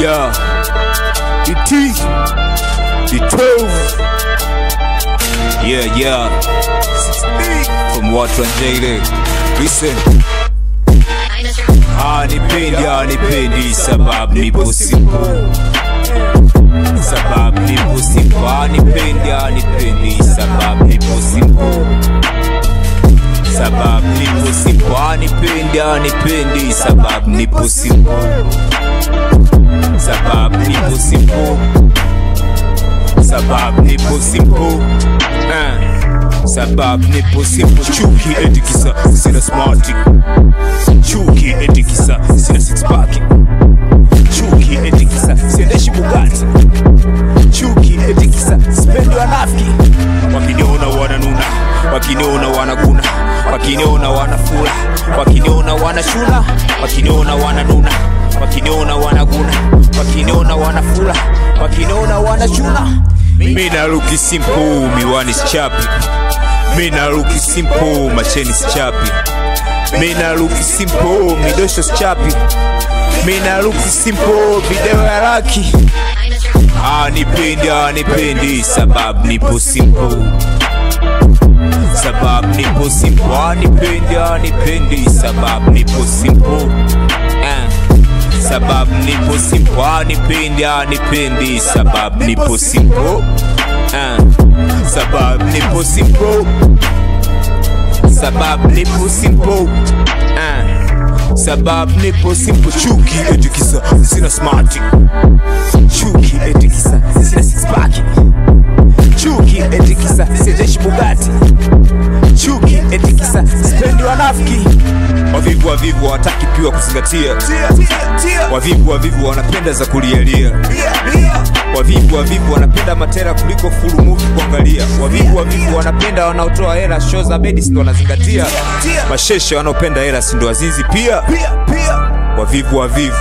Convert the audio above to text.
Yeah, the T, the 12. Yeah, yeah. From Watu and J. Listen. Anipendi, anipendi, sababu nipo simple. Sababu nipo simple. Anipendi, anipendi, sababu nipo simple. Sababu nipo simple. Anipendi, anipendi, sababu nipo simple. Sababu nipo simple. Sababu nipo simple. Sababu nipo simple. Chuki eti kisa sina smarti. Chuki eti kisa sina six pack. Chuki eti kisa siendeshi Bugatti. Chuki eti kisa sipendi wanafiki. Wakiniona wananuna, wakiniona wanaguna, wakiniona wanafura, wakiniona wanashuna, wakiniona wananuna, wakiniona wanaguna, wakiniona wanafura, wakiniona wanashuna. Mina luki simple, miwani sichapi. Mina luki simple, macheni sichapi. Mina luki simple, midosho sichapi. Mina luki simple, video ya laki. Anipendi, anipendi, sababu nipo simple. Sababu nipo simple. Anipendi, anipendi, sababu nipo simple. Sababu nipo simple. Anipendi, anipendi, sababu nipo simple. Sababu nipo simple. Sababu nipo simple. Sababu nipo simple. Chuki eti kisa sina smarti. Chuki eti kisa sina six pack. Chuki eti kisa siendeshi Bugatti. Chuki eti kisa sipendi wanafiki. Wavivu wavivu hawataki pia kuzingatia. Wavivu wavivu wanapenda za kulialia. Wavivu wavivu wanapenda matera kuliko full movie kuangalia. Wavivu wavivu wanapenda wanaotoa hela, show za bedi si ndo wanazingatia. Masheshe wanaopenda hela si ndo wazinzi pia. Wavivu wavivu.